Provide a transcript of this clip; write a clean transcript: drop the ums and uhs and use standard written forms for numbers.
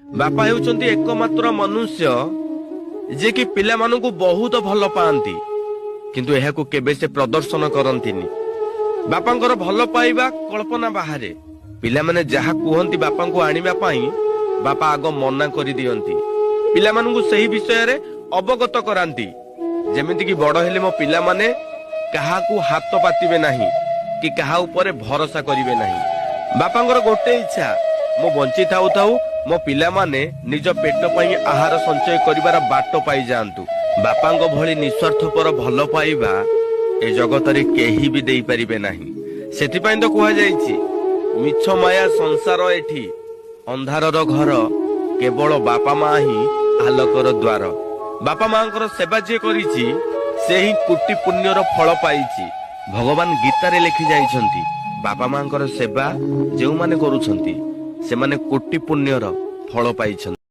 ବାପା ହେଉଛନ୍ତି ଏକମାତ୍ର ମନୁଷ୍ୟ ଯିଏକି ପିଲାମାନଙ୍କୁ ବହୁତ ଭଲ ପାଆନ୍ତି, କିନ୍ତୁ ଏହାକୁ କେବେ ସେ ପ୍ରଦର୍ଶନ କରନ୍ତିନି। ବାପାଙ୍କର ଭଲ ପାଇବା କଳ୍ପନା ବାହାରେ। ପିଲାମାନେ ଯାହା କୁହନ୍ତି ବାପାଙ୍କୁ ଆଣିବା ପାଇଁ, ବାପା ଆଗ ମନା କରିଦିଅନ୍ତି। ପିଲାମାନଙ୍କୁ ସେହି ବିଷୟରେ ଅବଗତ କରାନ୍ତି, ଯେମିତିକି ବଡ ହେଲେ ମୋ ପିଲାମାନେ କାହାକୁ ହାତ ପାତିବେ ନାହିଁ କି କାହା ଉପରେ ଭରସା କରିବେ ନାହିଁ। ବାପାଙ୍କର ଗୋଟେ ଇଚ୍ଛା, ମୁଁ ବଞ୍ଚି ଥାଉ ଥାଉ ମୋ ପିଲାମାନେ ନିଜ ପେଟ ପାଇଁ ଆହାର ସଞ୍ଚୟ କରିବାର ବାଟ ପାଇଯାଆନ୍ତୁ। ବାପାଙ୍କ ଭଳି ନିଃସ୍ୱାର୍ଥପର ଭଲ ପାଇବା ଏ ଜଗତରେ କେହି ବି ଦେଇପାରିବେ ନାହିଁ। ସେଥିପାଇଁ ତ କୁହାଯାଇଛି, ମିଛ ମାୟା ସଂସାର ଏଠି ଅନ୍ଧାରର ଘର, କେବଳ ବାପା ମା ହିଁ ଆଲୋକର ଦ୍ୱାର। ବାପା ମାଙ୍କର ସେବା ଯିଏ କରିଛି, ସେ ହିଁ କୋଟି ପୁଣ୍ୟର ଫଳ ପାଇଛି। ଭଗବାନ ଗୀତାରେ ଲେଖି ଯାଇଛନ୍ତି, ବାପା ମାଙ୍କର ସେବା ଯେଉଁମାନେ କରୁଛନ୍ତି ସେମାନେ କୋଟି ପୁଣ୍ୟର ଫଳ ପାଇଛନ୍ତି।